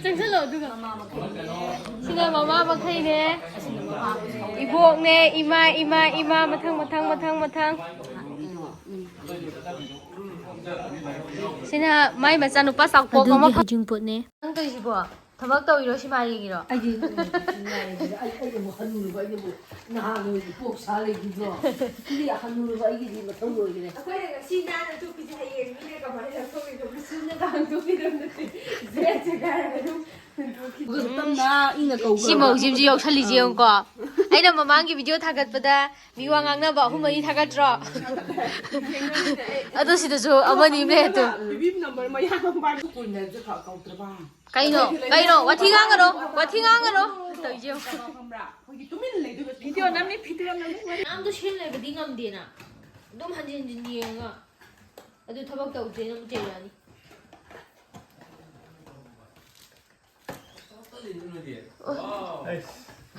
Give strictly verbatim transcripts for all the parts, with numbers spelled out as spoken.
ꯆꯪꯁꯜꯂꯣ ꯑꯗꯨꯒ꯫ ꯁꯤꯅ ꯃꯃꯥ ꯃꯈꯩꯅꯦ꯫ ꯏꯕꯣꯛꯅꯦ, ꯏꯃꯥ, ꯏꯃꯥ, ꯏꯃꯥ, ꯃꯊꯪ, ꯃꯊꯪ, ꯃꯊꯪ, ꯃꯊꯪ꯫ ꯁꯤꯅ ꯃꯥꯏ ꯃꯆꯥꯅꯨꯄꯥ ꯆꯥꯎꯄꯣꯛ ꯑꯃ ꯑꯗꯨꯒꯤ ꯐꯪ- ꯍꯩꯖꯤꯡꯄꯣꯠꯅꯦ꯫ ꯅꯪ ꯇꯧꯔꯤꯁꯤꯕꯣ? ꯊꯕꯛ ꯇꯧꯔꯤꯔꯣ ꯁꯤꯃꯥ ꯌꯦꯡꯉꯤꯔꯣ? ꯑꯩꯗꯤ ꯉꯥꯏꯔꯤꯁꯤꯗ ꯑꯩ ꯑꯩ ꯑꯃꯨꯛ ꯍꯟꯅꯨꯔꯕ ꯑꯩꯅꯕꯨ ꯅꯍꯥꯟ ꯑꯣꯏꯔꯗꯤ ꯄꯣꯛ ꯁꯥ ꯂꯩꯈꯤꯗ꯭ꯔꯣ? ꯁꯤꯗꯤ ꯍꯟꯅꯨꯔꯕ ꯑꯩꯒꯤꯗꯤ ꯃꯊꯧ ꯂꯣꯏꯈ꯭ꯔꯦ꯫ ꯑꯩꯈꯣꯏꯅ ꯉꯁꯤ ꯅꯥꯟꯅ ꯇꯨꯞꯄꯤꯁꯦ ꯍꯌꯦꯡ ꯃꯤꯅ ꯀꯃꯥꯏꯅ ꯂꯧꯊꯣꯛꯏꯅꯣ? ꯃꯨꯁꯨꯝꯅ ꯀꯥꯡꯊꯣꯛꯄꯤꯗꯧ ꯅꯠꯇꯦ꯫ ꯖꯦꯠ ꯖꯦꯠ ꯍꯥꯏꯔꯒ ꯑꯗꯨꯝ ꯍꯨꯟꯗꯣꯛꯈꯤꯗꯣꯏꯅꯦ꯫ ꯇꯞꯅ ꯏꯪꯅ ꯀꯧꯒꯗꯕ꯫ ꯁꯤ ꯃꯧꯁꯤꯝꯁꯤ ꯌꯥꯎꯁꯜꯂꯤꯁꯦ ꯌꯦꯡꯉꯨꯀꯣ꯫ ꯑꯩꯅ ꯃꯃꯥꯡꯒꯤ ꯚꯤꯗꯤꯑꯣ ꯊꯥꯒꯠꯄꯗ ꯃꯤ ꯋꯥ ꯉꯥꯡꯅꯕ ꯑꯍꯨꯝ ꯃꯔꯤ ꯊꯥꯒꯠꯇ꯭ꯔꯣ? ꯑꯗꯣ ꯁꯤꯗꯁꯨ ꯑꯃꯅꯤ ꯑꯃ ꯂꯩꯔꯦ ꯇꯨ꯫ ꯕꯤꯕꯤ ꯅꯝꯕꯔ ꯃꯌꯥꯝ ꯑꯃ ꯄꯥꯏꯕ ꯀꯨꯏꯅꯁꯨ ꯀꯧꯗ꯭ꯔꯕ꯫ ꯀꯩꯅꯣ? ꯀꯩꯅꯣ? ꯋꯥꯊꯤ ꯉꯥꯡꯒꯅꯣ! ꯋꯥꯊꯤ ꯉꯥꯡꯒꯅꯣ! ꯇꯧꯔꯤꯁꯦ ꯌꯦꯡꯉꯣ꯫ ꯈꯪꯕ꯭ꯔꯥ? ꯑꯩꯈꯣꯏꯒꯤ ꯇꯨꯃꯤꯟ ꯂꯩꯗꯣꯏꯕ꯫ Video ꯅꯝꯃꯤ, video ꯅꯝꯃꯤ꯫ ꯃꯌꯥꯝꯗꯣ ꯁꯦꯝ ꯂꯩꯕꯗꯤ ꯉꯝꯗꯦꯅ꯫ ꯑꯗꯨꯝ ꯍꯟꯖꯤꯟ ꯍꯟꯖꯤꯟ ꯌꯦꯡꯉꯒ꯫ ꯑꯗꯨ ꯊꯕꯛ ꯇꯧꯗ꯭ꯔꯦꯅ ꯑꯃꯨꯛ ꯆꯩꯔꯛꯑꯅꯤ꯫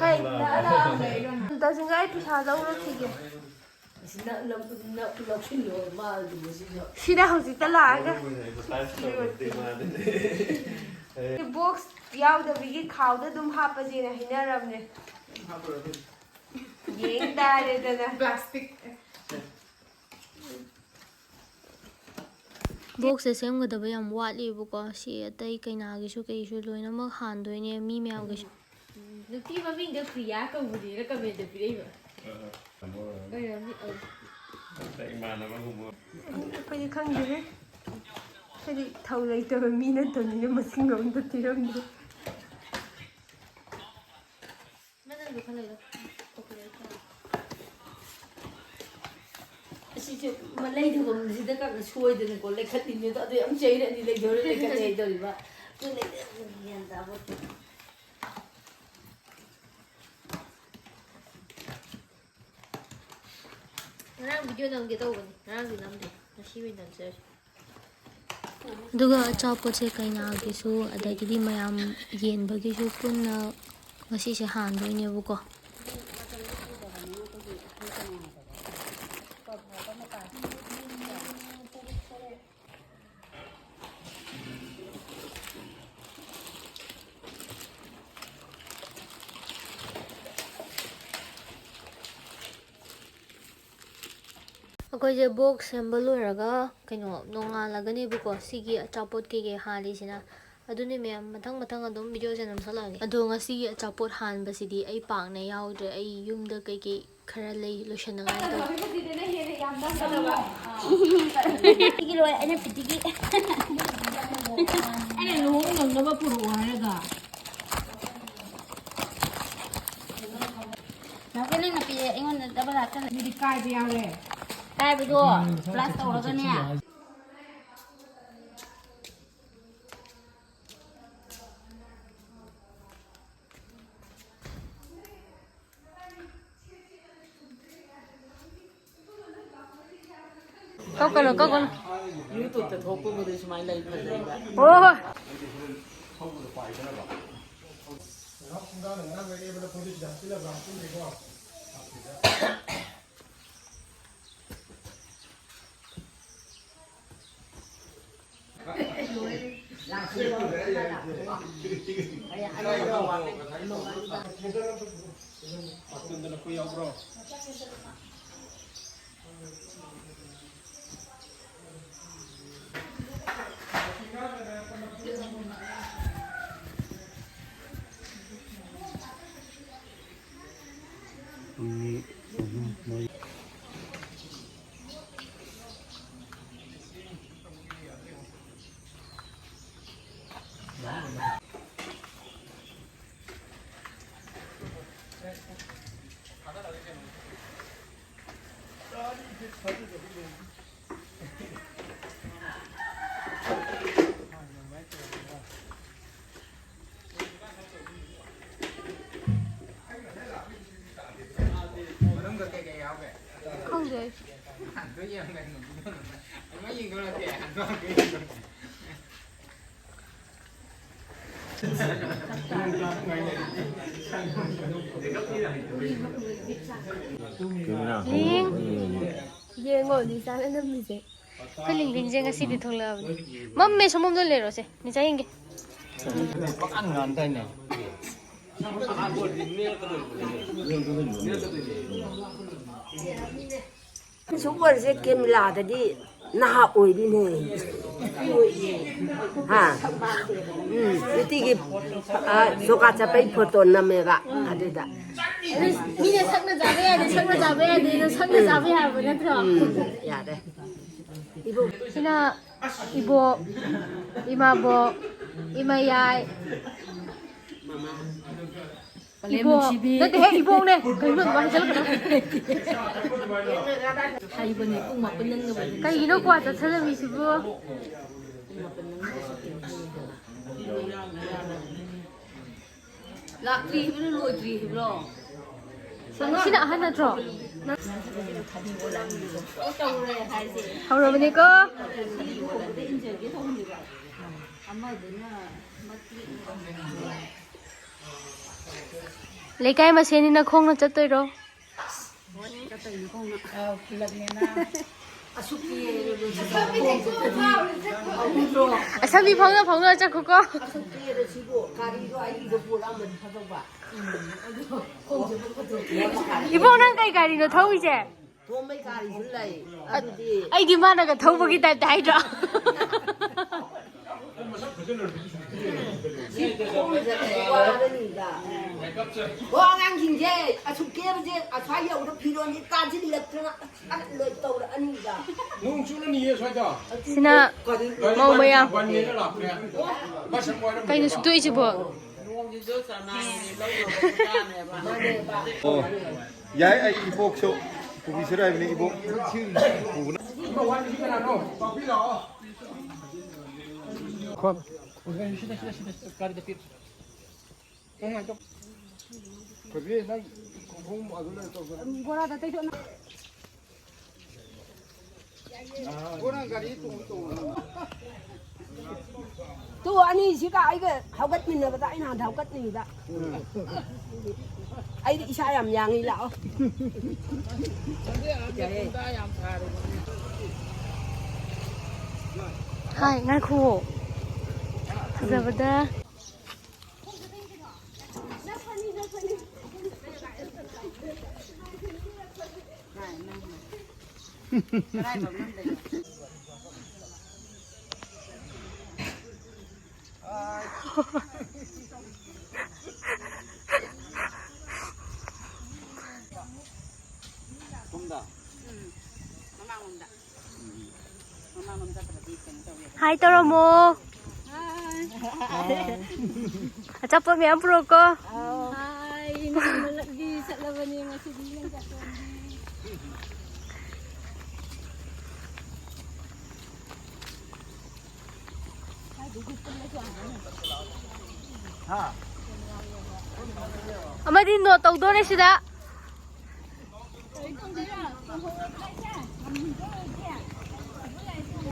ꯍꯩ, ꯂꯥꯛꯑꯣ, ꯂꯥꯛꯑꯣ꯫ ꯗꯥ ꯆꯤꯡꯒꯥꯏ ꯄꯩꯁꯥ ꯂꯧꯔꯛꯈꯤꯒꯦ꯫ ꯑꯁꯤ ꯅ-, ꯅ-, ꯅ-, ꯂꯧꯁꯤꯜꯂꯣ, ꯃꯥ ꯑꯗꯨꯝ ꯁꯤꯁꯨ꯫ ꯁꯤꯗ ꯍꯧꯖꯤꯛꯇ ꯂꯥꯛꯑꯒ꯫ ꯕꯣꯛꯁ ꯌꯥꯎꯗꯕꯤꯒꯤ ꯈꯥꯎꯗ ꯑꯗꯨꯝ ꯍꯥꯞꯄꯁꯦꯅ ꯍꯥꯏꯅꯔꯕꯅꯦ꯫ ꯌꯦꯡ ꯇꯥꯔꯦꯗꯅ꯫ ꯄ꯭ꯂꯥꯁꯇꯤꯛ꯫ ꯕꯣꯛꯁꯁꯦ ꯁꯦꯝꯒꯗꯕ ꯌꯥꯝ ꯋꯥꯠꯂꯤꯕꯀꯣ꯫ ꯁꯤ ꯑꯇꯩ ꯀꯩꯅꯥꯒꯤꯁꯨ ꯀꯩꯁꯨ ꯂꯣꯏꯅꯃꯛ ꯍꯥꯟꯗꯣꯏꯅꯦ, ꯃꯤ ꯃꯌꯥꯝꯒꯤꯁꯨ꯫ ꯅꯨꯄꯤ ꯃꯃꯤꯡꯗ ꯄ꯭ꯔꯤꯌꯥ ꯀꯧꯕꯅꯦꯅ ꯀꯃꯦꯟꯗ ꯄꯤꯔꯛꯏꯕ꯫ ꯑꯣꯏꯔꯝꯅꯤ, ꯑꯧ꯫ ꯑꯩꯈꯣꯏꯗꯤ ꯈꯪꯗꯦꯍꯦ꯫ ꯑꯩꯈꯣꯏꯗꯤ ꯊꯧ ꯂꯩꯇꯕ ꯃꯤ ꯅꯠꯇꯕꯅꯤꯅ ꯃꯁꯤꯡ ꯑꯝꯇ ꯊꯤꯔꯝꯗꯦ꯫ ꯃꯅꯨꯡꯗ ꯈꯔ ꯂꯩꯔꯣ꯫ ꯑꯁꯤꯁꯦ ꯃ-, ꯂꯩꯊꯐꯝꯁꯤꯗ ꯀꯛꯅ ꯁꯣꯏꯗꯅꯀꯣ ꯂꯩꯈꯠꯂꯤꯅꯦ ꯑꯗꯣ, ꯑꯗꯨ ꯌꯥꯝ ꯆꯩꯔꯛꯑꯅꯤ, ꯂꯩꯗꯧꯔꯦ ꯂꯩꯈꯠꯂꯦ ꯍꯥꯏꯗꯧꯔꯤꯕ꯫ ꯑꯗꯨ ꯂꯩ-, ꯒ꯭ꯌꯥꯟ ꯇꯥꯕ ꯄꯣꯠꯇꯦ꯫ ꯉꯔꯥꯡ ꯚꯤꯗꯤꯑꯣ ꯅꯝꯒꯦ ꯇꯧꯕꯅꯤ, ꯉꯔꯥꯡꯗꯤ ꯅꯝꯗꯦ, ꯉꯁꯤ ꯑꯣꯏꯅ ꯅꯝꯖꯔꯦ꯫ ꯑꯗꯨꯒ ꯑꯆꯥꯄꯣꯠꯁꯦ ꯀꯩꯅꯥꯒꯤꯁꯨ ꯑꯗꯒꯤꯗꯤ ꯃꯌꯥꯝ ꯌꯦꯟꯕꯒꯤꯁꯨ ꯄꯨꯟꯅ ꯉꯁꯤꯁꯦ ꯍꯥꯟꯗꯣꯏꯅꯦꯕꯀꯣ꯫ ꯑꯩꯈꯣꯏꯁꯦ ꯕꯣꯛꯁ ꯁꯦꯝꯕ ꯂꯣꯏꯔꯒ ꯀꯩꯅꯣ ꯅꯣꯡꯉꯥꯜꯂꯒꯅꯦꯕꯀꯣ ꯁꯤꯒꯤ ꯑꯆꯥꯄꯣꯠ ꯀꯩꯀꯩ ꯍꯥꯜꯂꯤꯁꯤꯅ꯫ ꯑꯗꯨꯅꯦ ꯃꯌꯥꯝ, ꯃꯊꯪ ꯃꯊꯪ ꯑꯗꯨꯝ ꯚꯤꯗꯤꯑꯣꯁꯦ ꯅꯝꯁꯜꯂꯛꯑꯒꯦ꯫ ꯑꯗꯣ ꯉꯁꯤꯒꯤ ꯑꯆꯥꯄꯣꯠ ꯍꯥꯟꯕꯁꯤꯗꯤ ꯑꯩ ꯄꯥꯛꯅ ꯌꯥꯎꯗ꯭ꯔꯦ꯫ ꯑꯩ ꯌꯨꯝꯗ ꯀꯩꯀꯩ ꯈꯔ ꯂꯩ ꯂꯣꯏꯁꯟꯅꯉꯥꯏꯗꯣ꯫ ꯁꯤꯒꯤ ꯂꯣꯏ ꯑꯩꯅ ꯄꯤꯇꯤꯒꯤ꯫ ꯑꯩꯅ ꯂꯨꯍꯣꯡ ꯌꯧꯅꯕ ꯄꯨꯔꯛꯑꯣ ꯍꯥꯏꯔꯒ꯫ ꯅꯪ ꯅꯄꯤ ꯑꯩꯉꯣꯟꯗ ꯗꯕꯜ ꯍꯥꯞꯆꯜꯂꯦ꯫ ꯑꯗꯨꯗꯤ ꯀꯥꯏꯕ ꯌꯥꯎꯔꯦ꯫ ꯀꯥꯏꯕꯗꯣ ꯄ꯭ꯂꯥꯁ ꯇꯧꯔꯒꯅꯦ꯫ ꯀꯛꯀꯅꯨ, ꯀꯛꯀꯅꯨ꯫ YouTube-ꯇ ꯊꯣꯛꯄꯕꯨꯗꯤ ꯁꯨꯃꯥꯏꯅ ꯂꯩ, ꯐꯖꯩꯕ꯫ ꯍꯣꯏ, ꯍꯣꯏ꯫ ꯑꯅꯤ, ꯑꯍꯨꯝ, ꯃꯔꯤ꯫ ꯃꯅꯨꯡꯗ ꯀꯩꯀꯩ ꯌꯥꯎꯒꯦ? ꯈꯪꯗꯦ ꯑꯩꯁꯨ꯫ ꯑꯗꯨ ꯌꯦꯡꯉꯒ ꯑꯃ ꯌꯦꯡꯗꯧ ꯅꯠꯇꯦ, ꯑꯗꯨ ꯑꯝꯇ ꯌꯦꯡꯗꯧ ꯅꯠꯇꯦ꯫ ꯌꯦꯡ-, ꯌꯦꯡꯉꯣ, ꯅꯤꯁꯥꯅ ꯅꯝꯃꯤꯁꯦ꯫ ꯑꯩꯈꯣꯏ ꯂꯤꯡꯂꯤꯡꯁꯦ ꯉꯁꯤꯗꯤ ꯊꯣꯛꯂꯛꯑꯕꯅꯤ꯫ ꯃꯝꯃꯦ, ꯁꯣꯝꯗ ꯂꯩꯔꯣꯁꯦ, ꯅꯤꯁꯥ ꯌꯦꯡꯒꯦ꯫ ꯄꯥꯛꯉꯥꯟ ꯉꯥꯟꯗꯥꯏꯅꯦ꯫ ꯁꯨ ꯑꯣꯏꯔꯁꯦ ꯀꯦꯃꯦꯔꯥꯗꯗꯤ ꯅꯍꯥ ꯑꯣꯏꯔꯤꯅꯦ꯫ ꯍꯥ? ꯎꯝ, ꯅꯨꯡꯇꯤꯒꯤ, ꯑ, ꯖꯣꯒꯥ ꯆꯠꯄꯩ ꯐꯣꯇꯣ ꯅꯝꯃꯦꯕ ꯑꯗꯨꯗ꯫ ꯃꯤꯅ ꯁꯛꯅ ꯆꯥꯕ ꯌꯥꯗꯦ, ꯁꯛꯅ ꯆꯥꯕ ꯌꯥꯗꯦ, ꯑꯗꯣ ꯁꯛꯅ ꯆꯥꯕ ꯌꯥꯕ ꯅꯠꯇ꯭ꯔꯣ? ꯎꯝ, ꯌꯥꯔꯦ꯫ ꯏꯕꯣꯛ꯫ ꯁꯤꯅ ꯏꯕꯣꯛ, ꯏꯃꯥꯕꯣꯛ, ꯏꯃꯥꯌꯥꯏ꯫ ꯏꯕꯣꯛ꯫ ꯅꯠꯇꯦꯍꯦ, ꯏꯕꯣꯛꯅꯦ꯫ ꯀꯩꯅꯣ ꯑꯗꯨꯃꯥꯏꯅ ꯍꯥꯏꯖꯜꯂꯛꯀꯅꯣ꯫ ꯍꯥꯏꯕꯅꯦ, ꯄꯨꯡ ꯃꯥꯄꯟ ꯅꯪꯅꯕꯅꯦ꯫ ꯀꯩꯒꯤꯅꯣ ꯀ꯭ꯋꯥ ꯆꯠꯁꯜꯂꯝꯃꯤꯁꯤꯕꯨ? ꯂꯥꯛꯇ꯭ꯔꯤ ꯍꯥꯏꯕ꯭ꯔꯣ, ꯂꯣꯏꯗ꯭ꯔꯤ ꯍꯥꯏꯕ꯭ꯔꯣ? ꯁꯤꯅ ꯑꯍꯟ ꯅꯠꯇ꯭ꯔꯣ? ꯍꯧꯔꯕꯅꯤꯀꯣ꯫ ꯂꯩꯀꯥꯏ ꯃꯁꯦꯟꯅꯤꯅ ꯈꯣꯡꯅ ꯆꯠꯇꯣꯏꯔꯣ? ꯑꯁꯝꯕꯤ ꯐꯥꯎꯅ ꯐꯥꯎꯅ ꯆꯠꯈꯣꯀꯣ꯫ ꯏꯕꯣꯛ, ꯅꯪ ꯀꯩ ꯒꯥꯔꯤꯅꯣ ꯊꯧꯔꯤꯁꯦ? ꯇꯣꯝꯕꯩ ꯒꯥꯔꯤꯁꯨ ꯂꯩ꯫ ꯑꯗꯨꯗꯤ ꯑꯩꯗꯤ ꯃꯥꯅꯒ ꯊꯧꯕꯒꯤ ꯇꯥꯏꯞꯇ ꯍꯥꯏꯗ꯭ꯔꯣ? ꯁꯤ ꯈꯣꯡꯅ ꯆꯠꯄꯗꯤ ꯋꯥꯔꯅꯤꯗ꯫ ꯑꯣ, ꯑꯉꯥꯡꯁꯤꯡꯁꯦ ꯑꯁꯨꯛ ꯀꯦꯕꯁꯦ ꯑꯁ꯭ꯋꯥꯏ ꯌꯧꯕꯗ ꯐꯤꯔꯣꯟꯁꯦ ꯀꯥꯁꯤꯜꯂꯛꯇꯅ ꯑꯁ ꯂꯣꯏ ꯇꯧꯔꯛꯑꯅꯤꯗ꯫ ꯅꯣꯡ ꯆꯨꯔꯅꯤꯌꯦ ꯁ꯭ꯋꯥꯏꯗ꯫ ꯁꯤꯅ ꯃꯧ ꯃꯌꯥꯝ꯫ ꯕꯟꯅꯦꯅ ꯂꯥꯛꯈ꯭ꯔꯦ꯫ ꯀꯩꯅꯣ ꯁꯨꯛꯇꯣꯛꯏꯁꯤꯕꯣ? ꯑꯣ, ꯌꯥꯏ, ꯑꯩ ꯏꯕꯣꯛꯁꯨ ꯄꯨꯕꯤꯁꯤꯔ ꯍꯥꯏꯕꯅꯤ, ꯏꯕꯣꯛ ꯄꯨꯕꯅ꯫ ꯈꯣꯟ꯫ ꯐꯕꯤ, ꯅꯪ ꯈꯣꯡ ꯑꯗꯨ ꯂꯩ ꯇꯧꯕ꯫ ꯕꯣꯔꯥꯗ ꯇꯩꯊꯣꯛꯅ꯫ ꯇꯨ ꯑꯅꯤꯁꯤꯒ ꯑꯩꯒ ꯍꯧꯒꯠꯃꯤꯟꯅꯕꯗ ꯑꯩꯅ ꯍꯥꯟꯅ ꯍꯧꯒꯠꯅꯤꯡꯕ꯫ ꯑꯩꯗꯤ ꯏꯁꯥ ꯌꯥꯝ ꯌꯥꯡꯉꯤ, ꯂꯥꯛꯑꯣ꯫ ꯍꯥꯏ, ꯉꯥꯏꯈꯨꯋꯣ꯫ ꯐꯖꯕꯗ꯫ ꯀꯗꯥꯏꯐꯥꯎ ꯅꯝꯗꯣꯏꯅꯣ? ꯁꯣꯝꯗ꯫ ꯎꯝ꯫ ꯃꯃꯥꯡꯂꯣꯝꯗ꯫ ꯃꯃꯥꯡꯂꯣꯝ ꯆꯠꯇ꯭ꯔꯗꯤ ꯀꯩꯅꯣ ꯇꯧꯋꯦꯕ꯫ ꯍꯥꯏ ꯇꯧꯔꯝꯃꯣ꯫ ꯍꯥꯏ꯫ ꯑꯆꯥꯄꯣꯠ ꯃꯌꯥꯝ ꯄꯨꯔꯛꯎꯀꯣ꯫ ꯍꯥꯏ, ꯅꯪ ꯃꯂꯛꯒꯤ ꯆꯠꯂꯕꯅꯦ ꯉꯁꯤꯗꯤ ꯅꯪ ꯆꯠꯂꯕꯅꯦ꯫ ꯑꯃꯗꯤ ꯅꯣꯠ ꯇꯧꯗꯣꯔꯦ ꯁꯤꯗ꯫